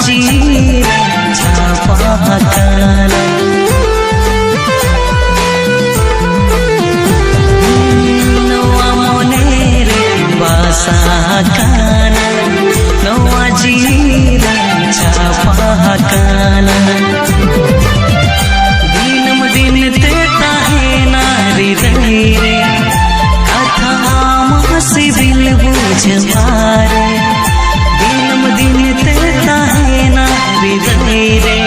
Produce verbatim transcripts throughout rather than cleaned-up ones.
ᱪᱤᱨ ᱪᱷᱟᱯᱟ ᱟᱠᱟᱱᱟ᱾ ᱱᱚᱣᱟ ᱢᱚᱱᱮ ᱨᱮ ᱵᱟᱥᱟ ᱟᱠᱟᱱᱟ, ᱱᱚᱣᱟ ᱡᱤᱣᱤ ᱨᱮ ᱪᱷᱟᱯᱟ ᱟᱠᱟᱱᱟ᱾ ᱫᱤᱱᱟᱹᱢ ᱫᱤᱱ ᱛᱮ ᱛᱟᱦᱮᱱᱟ ᱦᱨᱤᱫᱟᱹᱭ ᱨᱮ, ᱠᱟᱛᱷᱟ ᱟᱢᱟᱜ ᱥᱤᱵᱤᱞ ᱵᱩᱡᱷᱟᱹᱣ ᱨᱮ᱾ ᱫᱤᱱᱟᱹᱢ ᱫᱤᱱ ᱛᱮ ᱛᱟᱦᱮᱱᱟ ᱦᱨᱤᱫᱟᱹᱭ ᱨᱮ,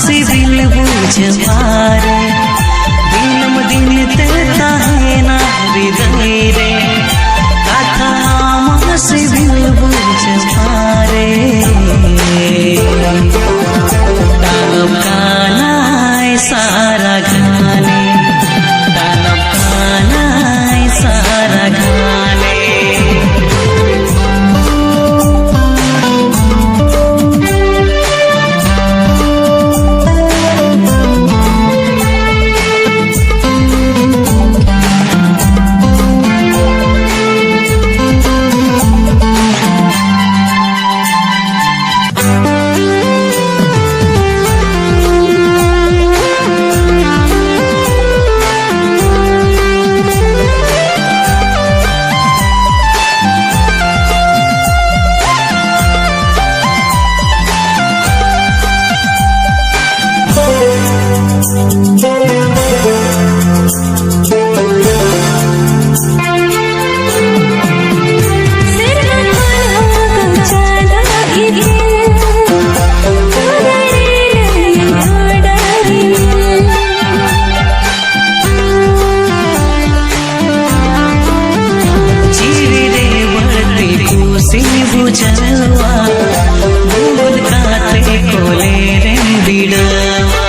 ᱥᱤᱵᱤᱞ ᱵᱩᱡᱷᱟᱹᱣᱟ ᱨᱮ, ᱫᱤᱱᱟᱹᱢ ᱫᱤᱱ ᱛᱮ ᱛᱟᱦᱮᱱᱟ ᱦᱨᱤᱫᱟᱹᱭ ᱨᱮ᱾ ᱠᱟᱛᱷᱟ ᱟᱢᱟᱜ ᱥᱤᱵᱤᱞ ᱵᱩᱡᱷᱟᱹᱣᱟ ᱨᱮ᱾ ᱛᱟᱞᱚᱵ ᱠᱟᱱᱟᱭ ᱥᱟᱨᱟ ᱜᱷᱟᱱᱮ, ᱛᱟᱞᱚᱵ ᱠᱟᱱᱟᱭ ᱥᱟᱨᱟ ᱜᱷᱟᱱᱮ᱾ ᱡᱤᱣᱤ ᱨᱮ ᱵᱟᱹᱲᱛᱤ ᱠᱩᱥᱤ ᱵᱩᱡᱷᱟᱹᱣᱟ, ᱵᱩᱞ ᱠᱟᱛᱮ ᱠᱚᱞᱮ ᱨᱮᱢ ᱵᱤᱰᱟᱹᱣᱟ᱾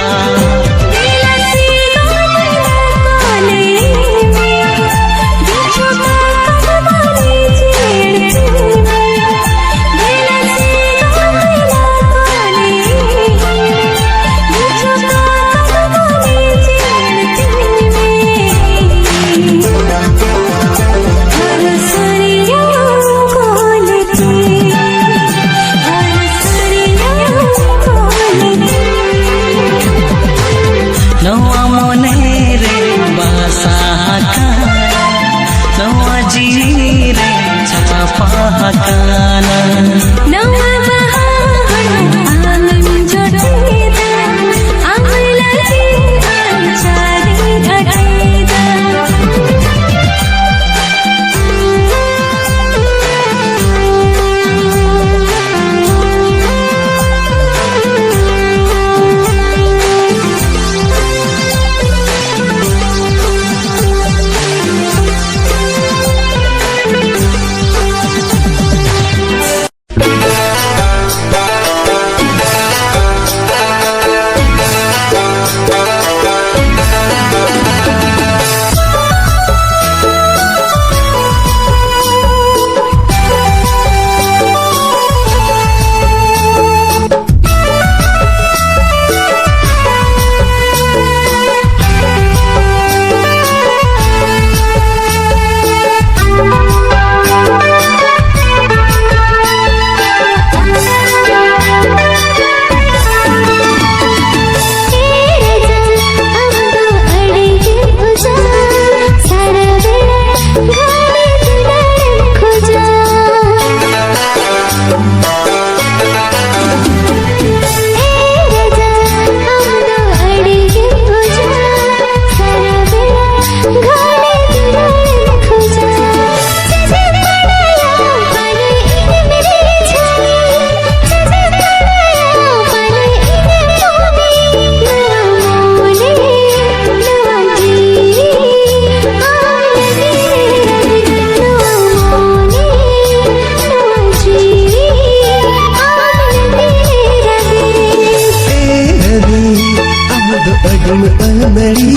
ᱟᱹᱰᱤᱢ ᱟᱹᱱᱟᱹᱲᱤ,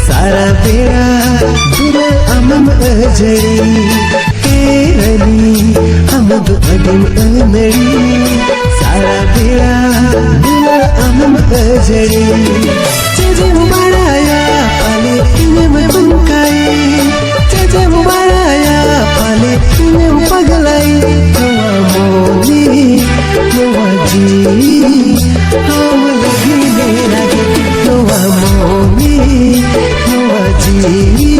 ᱥᱟᱨᱟ ᱵᱮᱲᱟ ᱫᱩᱞᱟᱹᱲ ᱟᱢᱮᱢ ᱟᱹᱡᱟᱹᱲᱤ᱾ ᱮ ᱨᱟᱹᱱᱤ, ᱟᱢ ᱫᱚ ᱟᱹᱰᱤᱢ ᱟᱹᱱᱟᱹᱲᱤ, ᱥᱟᱨᱟ ᱵᱮᱲᱟ ᱫᱩᱞᱟᱹᱲ ᱟᱢᱮᱢ ᱟᱹᱡᱟᱹᱲᱤ᱾ ᱪᱮᱫ ᱮᱢ ᱵᱟᱲᱟᱭᱟ ᱯᱟᱞᱮ ᱤᱧᱮᱢ ᱱᱚᱝᱠᱟᱭ, ᱪᱮᱫ ᱮᱢ ᱵᱟᱲᱟᱭᱟ ᱯᱟᱞᱮ ᱤᱧᱮᱢ ᱯᱟᱜᱽᱞᱟᱭ᱾ ᱱᱚᱣᱟ ᱢᱚᱱᱮ, ᱱᱚᱣᱟ ᱡᱤᱣᱤ ᱟᱢ ᱞᱟᱹᱜᱤᱫ ᱮ ᱨᱟᱜᱮ, ᱱᱚᱣᱟ ᱢᱚᱱᱮ, ᱱᱚᱣᱟ ᱡᱤᱣᱤ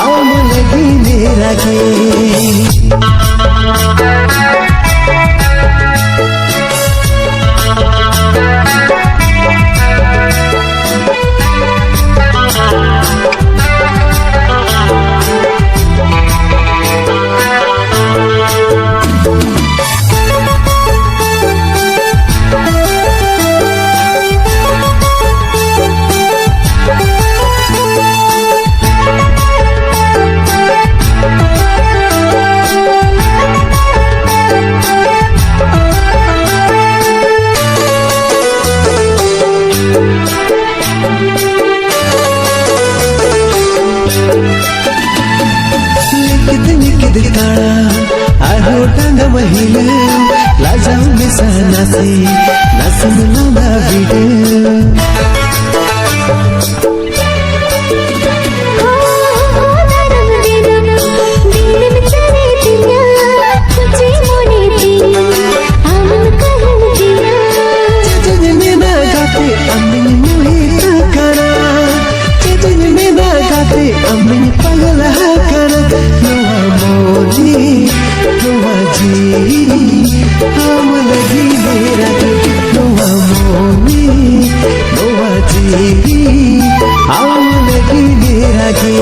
ᱟᱢ ᱞᱟᱹᱜᱤᱫ ᱮ ᱨᱟᱜᱮ᱾ ᱞᱤᱠᱤᱫ ᱞᱤᱠᱤᱫ ᱛᱟᱲᱟᱢ, ᱟᱨᱦᱚᱸ ᱴᱟᱸᱜᱟᱢ ᱦᱤᱞᱟᱹᱣ, ᱞᱟᱡᱟᱣ ᱢᱮᱥᱟ ᱱᱟᱥᱮ, ᱱᱟᱥᱮᱢ ᱞᱟᱸᱫᱟ ᱵᱤᱰᱟᱹᱣ᱾ ᱪᱮᱫ ᱤᱧ ᱢᱮᱱᱟ ᱜᱟᱛᱮ, ᱟᱢᱤᱧ ᱢᱳᱦᱤᱛ ᱟᱠᱟᱱᱟ᱾ ᱪᱮᱫ ᱤᱧ ᱢᱮᱱᱟ ᱜᱟᱛᱮ, ᱟᱢᱤᱧ ᱯᱟᱜᱽᱞᱟ ᱟᱠᱟᱱᱟ᱾ ᱱᱚᱣᱟ ᱢᱚᱱᱮ, ᱱᱚᱣᱟ ᱡᱤᱣᱤ, ᱟᱢ ᱞᱟᱹᱜᱤᱫ ᱮ ᱨᱟᱜᱟ᱾ ᱱᱚᱣᱟ ᱢᱚᱱᱮ, ᱱᱚᱣᱟ ᱡᱤᱣᱤ, ᱟᱢ ᱞᱟᱹᱜᱤᱫ ᱮ ᱨᱟᱜᱟ᱾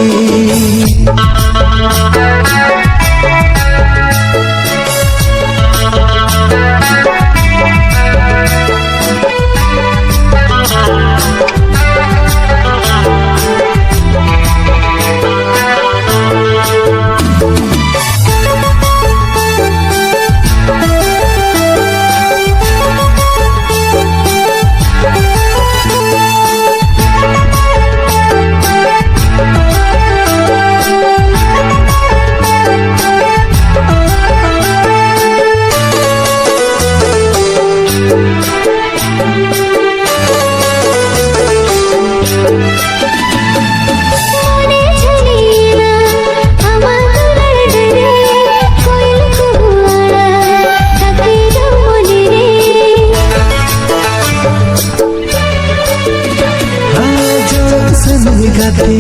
ᱥᱟᱹᱱᱤ ᱜᱟᱛᱮ,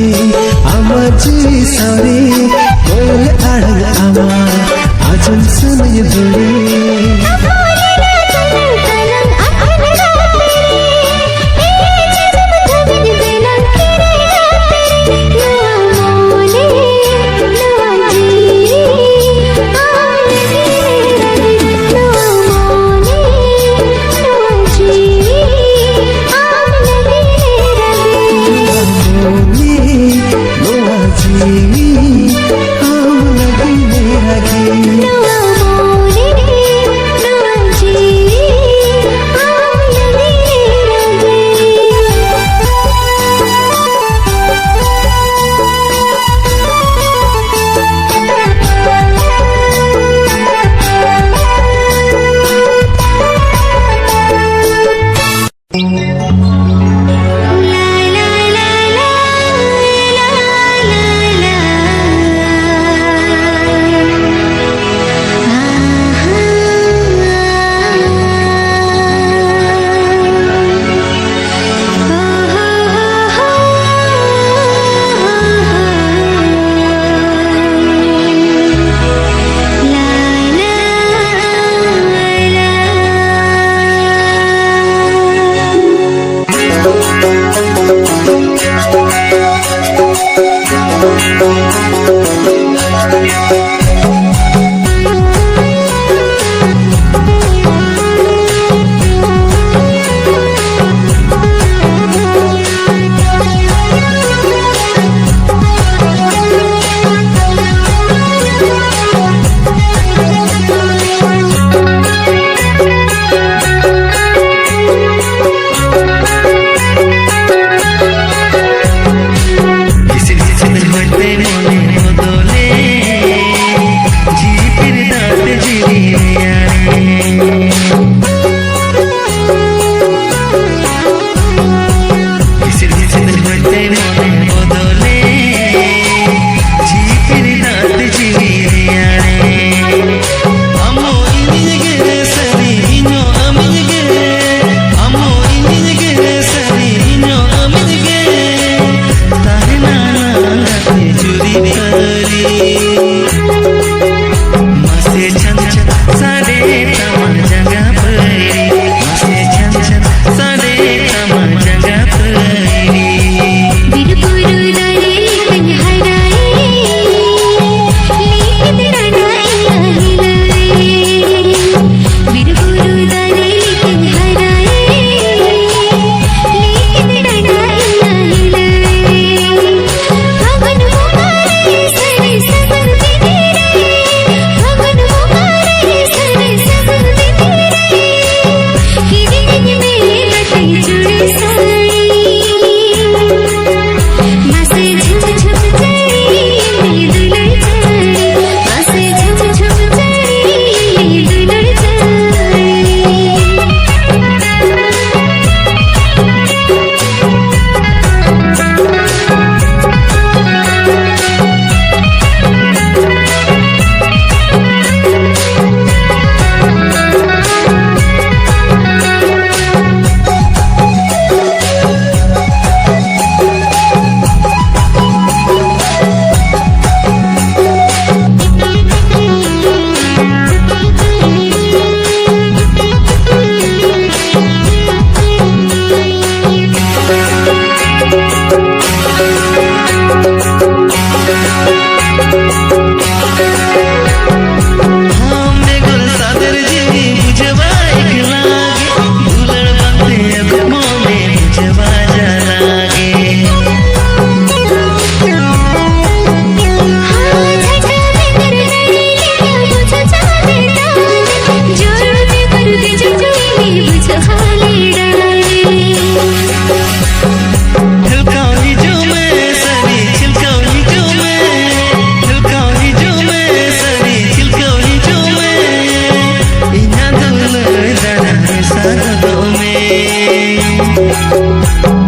ᱟᱢᱟᱜ ᱡᱤᱣᱤ ᱥᱟᱹᱨᱤ, ᱠᱚᱭᱚᱜ ᱟᱲᱟᱝ ᱟᱢᱟᱜ, ᱟᱸᱡᱚᱢ ᱥᱟᱹᱱᱤ ᱫᱩᱲᱤ᱾ ᱱᱚᱣᱟ ᱡᱤᱣᱤ ᱟᱢ ᱞᱟᱹᱜᱤᱫ ᱮ ᱨᱟᱹᱜᱤ᱾ ᱱᱚᱣᱟ ᱢᱚᱱᱮ, ᱱᱚᱣᱟ ᱡᱤᱣᱤ ᱟᱢ ᱞᱟᱹᱜᱤᱫ ᱮ ᱨᱟᱹᱜᱤ᱾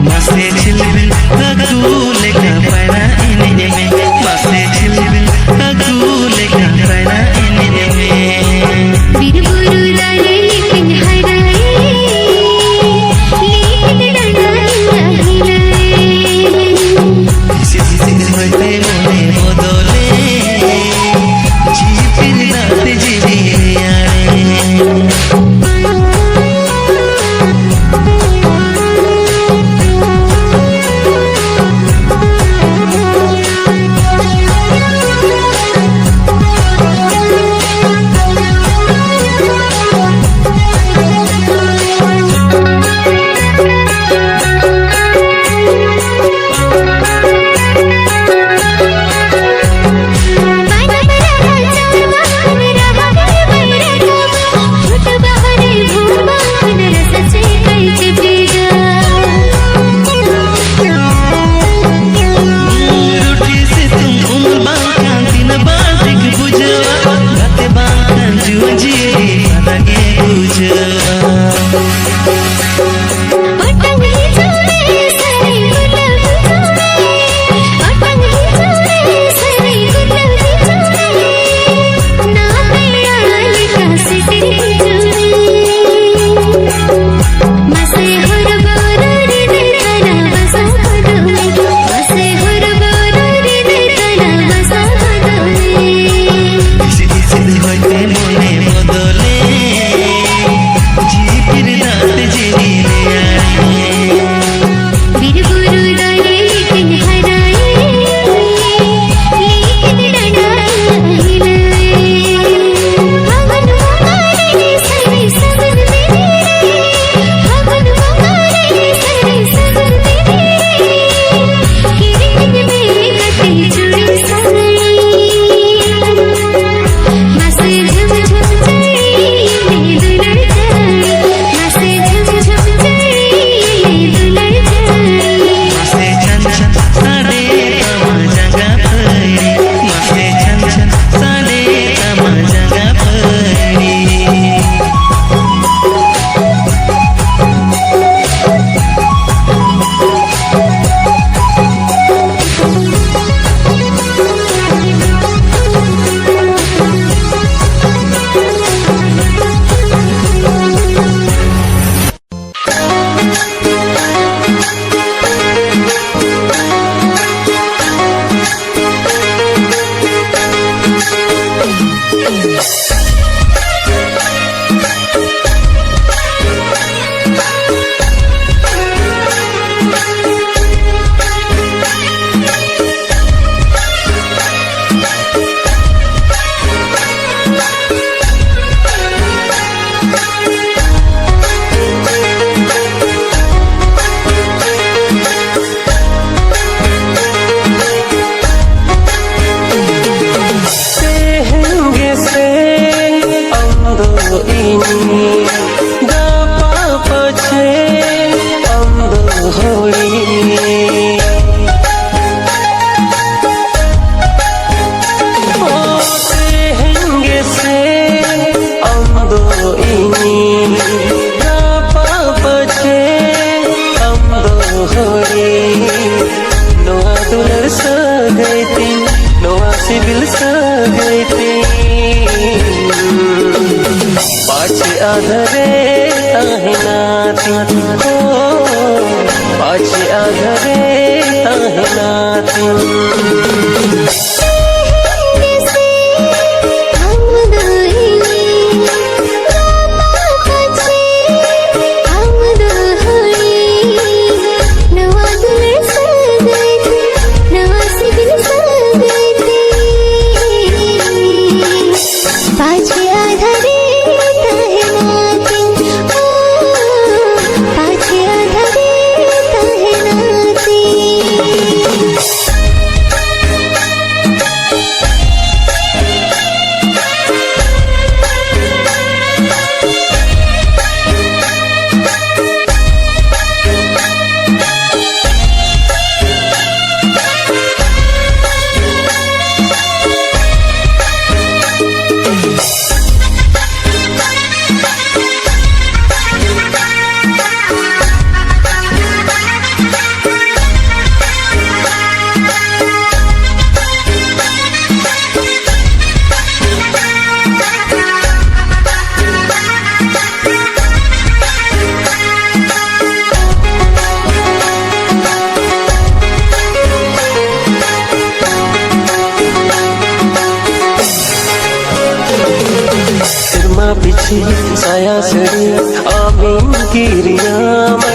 ᱢᱟᱥᱮ ᱪᱷᱤᱞᱵᱤᱞ ᱦᱟᱹᱠᱩ ᱞᱮᱠᱟ ᱯᱟᱭᱨᱟ ᱮᱱᱮᱡ ᱢᱮ, ᱢᱟᱥᱮ ᱪᱷᱤᱞᱵᱤᱞ ᱦᱟᱹᱠᱩ ᱞᱮᱠᱟ ᱯᱟᱭᱨᱟ ᱮᱱᱮᱡ ᱢᱮ᱾ ᱵᱤᱨ ᱵᱩᱨᱩ ᱫᱟᱨᱮ ᱞᱮᱠᱟᱧ ᱦᱟᱨᱟᱭᱮᱱ, ᱞᱤᱸᱜᱤ ᱰᱟᱸᱰᱟ ᱤᱧᱟᱜ ᱦᱤᱞᱟᱹᱭᱮᱱ᱾ ᱦᱤᱥᱤᱫ ᱦᱤᱥᱤᱫ ᱦᱚᱭᱛᱮ ᱢᱚᱱᱮ ᱵᱚᱫᱚᱞᱮᱱ, ᱡᱷᱤᱯᱤᱨ ᱫᱟᱜ ᱛᱮ ᱡᱤᱣᱤ ᱨᱮᱭᱟᱲᱮᱱ᱾ ᱥᱟᱹᱜᱟᱹᱭ ᱛᱤᱧ, ᱱᱚᱣᱟ ᱥᱤᱵᱤᱞ ᱥᱟᱹᱜᱟᱹᱭ ᱛᱤᱧ᱾ ᱯᱟᱪᱷᱮ ᱟᱫᱷᱟᱨᱮ ᱛᱟᱦᱮᱱᱟ ᱛᱤᱧ, ᱦᱳ, ᱯᱟᱪᱷᱮ ᱟᱫᱷᱟᱨᱮ ᱛᱟᱦᱮᱱᱟ ᱛᱤᱧ᱾ ᱥᱮᱨᱢᱟ ᱯᱤᱪᱷᱤ ᱥᱟᱭᱟ ᱥᱟᱹᱲᱤ ᱟᱢᱤᱧ ᱠᱤᱨᱤᱧᱟᱢᱟ,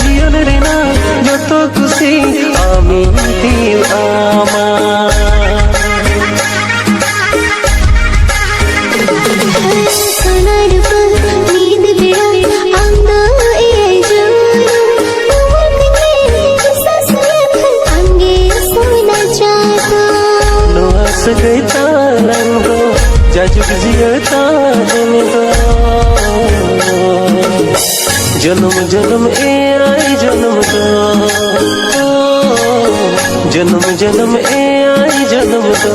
ᱡᱤᱭᱚᱱ ᱨᱮᱱᱟᱜ ᱡᱚᱛᱚ ᱠᱩᱥᱤ ᱟᱢᱤᱧ ᱛᱤᱭᱩᱜ ᱟᱢᱟ᱾ ᱥᱚᱱᱟ ᱨᱩᱯᱟᱹ ᱢᱤᱫ ᱵᱮᱲᱟ ᱟᱢ ᱫᱚ ᱮᱭᱟᱭ ᱡᱚᱱᱚᱢ, ᱩᱢᱩᱞ ᱠᱷᱟᱱ ᱜᱮ ᱵᱤᱥᱟᱹᱥ ᱞᱮᱠᱷᱟᱱ ᱟᱢ ᱜᱮ ᱥᱚᱱᱟ ᱪᱟᱸᱫᱚ᱾ ᱱᱚᱣᱟ ᱥᱟᱹᱜᱟᱹᱭ ᱛᱟᱞᱟᱝ ᱫᱚ ᱡᱟᱡᱩᱜᱽ ᱡᱤᱭᱟᱹᱲ ᱛᱟᱦᱮᱱ ᱫᱚ᱾ ᱡᱚᱱᱚᱢ ᱡᱚᱱᱚᱢ ᱮᱭᱟᱭ ᱡᱚᱱᱚᱢ ᱫᱚ, ᱡᱚᱱᱚᱢ ᱡᱚᱱᱚᱢ ᱮᱭᱟᱭ ᱡᱚᱱᱚᱢ ᱫᱚ᱾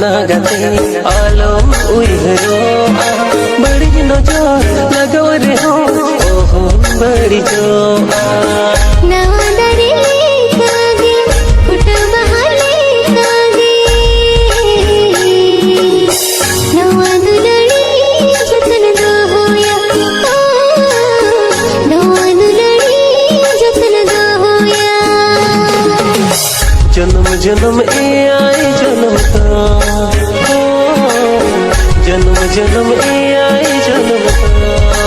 ᱱᱟᱜᱟᱛᱮ ᱟᱞᱚᱢ ᱩᱭᱦᱟᱹᱨᱚᱜᱼᱟ, ᱵᱟᱹᱲᱤᱡ ᱱᱚᱡᱚᱨ ᱞᱟᱜᱟᱣ ᱨᱮᱦᱚᱸ ᱚᱦᱚᱢ ᱵᱟᱹᱲᱤᱡᱚᱜᱼᱟ᱾ ᱱᱟᱣᱟ ᱫᱟᱨᱮ ᱞᱮᱠᱟᱜᱮ, ᱯᱷᱩᱴᱟᱹᱣ ᱵᱟᱦᱟ ᱞᱮᱠᱟᱜᱮ, ᱱᱚᱣᱟ ᱫᱩᱞᱟᱹᱲᱤ ᱡᱚᱛᱚᱱ ᱫᱚᱦᱚᱭᱟ᱾ ᱱᱚᱣᱟ ᱫᱩᱞᱟᱹᱲᱤ ᱡᱚᱛᱚᱱ ᱫᱚᱦᱚᱭᱟ᱾ ᱡᱚᱱᱚᱢ ᱡᱚᱱᱚᱢ ᱮᱭᱟᱭ ᱡᱚᱱᱚᱢ ᱫᱚ, ᱡᱚᱱᱚᱢ ᱡᱚᱱᱚᱢ ᱮᱭᱟᱭ ᱡᱚᱱᱚᱢ ᱫᱚ᱾